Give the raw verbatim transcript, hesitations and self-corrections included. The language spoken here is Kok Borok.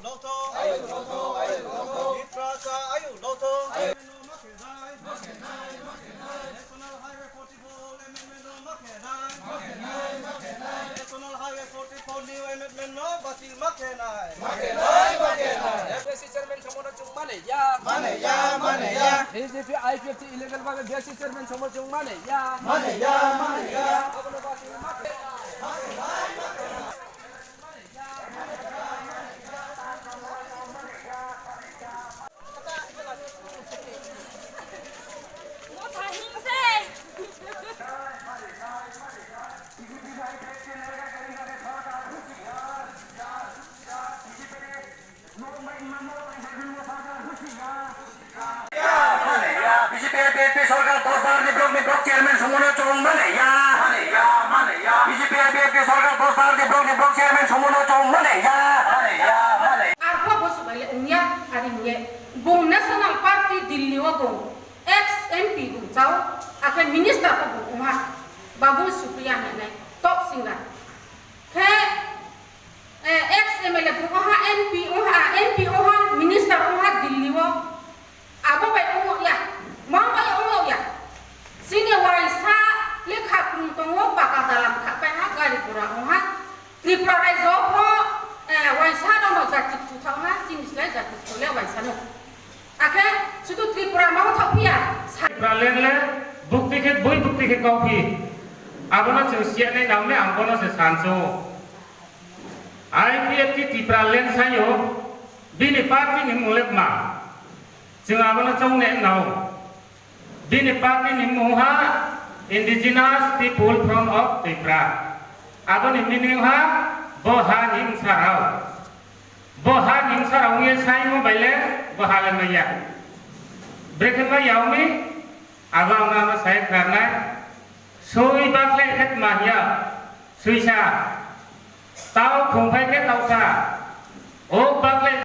Lothong. Tiprasa ayuk lothong. National Highway forty-four amendment no ma khenai. National Highway forty-four new amendment no batil ma khenai. F S C chairman somono chwng mane ya. Mane ya, mane ya. B J P I P F T illegal bhabe B S C chairman somono chwng mane ya. Mane ya, mane ya. Abono batil ma khenai. B J P I P F T sorkar dos bar ni block ni block chairman somono chwng mane ya. Mane ya, mane ya. B J P I P F T sorkar dos bar ni block ni block chairman somono chwng mane ya. Mane ya, mane ya. Arpha bosu bai le wngya, ari wngye. Bung National Party Delhi o bung ex M P bung chao, akhe minister o bung wngha. Babul Supriya hinai top singer. Khe, eh, ex M L A bung wngha, M P wngha, M P wngha, minister wngha Delhi o. Abo bai wngya, mang bai wngya. Chini waisa lekha kwrwng tongo, paka dalam kha pai ha, gari gura wngha. Tripura raijo pho, eh, waisa rokno jati kuthok na, chini slai jati kuthok le waisa no. Akhe sudu Tripura ma thok phiya. Tripura leng le bukti khe bui bukti khe kau phi. Abono chwng siya nai nam le ang bono se sancho. I P F T Tripura leng sayo bini party ni mung le ma. Chwng abono chong ne nao. Bini party ni mung ha Indigenous People Front of Tripura. Aboni meaning ha bo ha ni bwsarao. Bo ha ni bwsarao wngye sai mo baile bo ha le maya. Brekhe ma yaumi abo ang ano sai kharnai. Sui bakle khet ma hiya. Suisa. Tao khumphai khe tausa. O bakle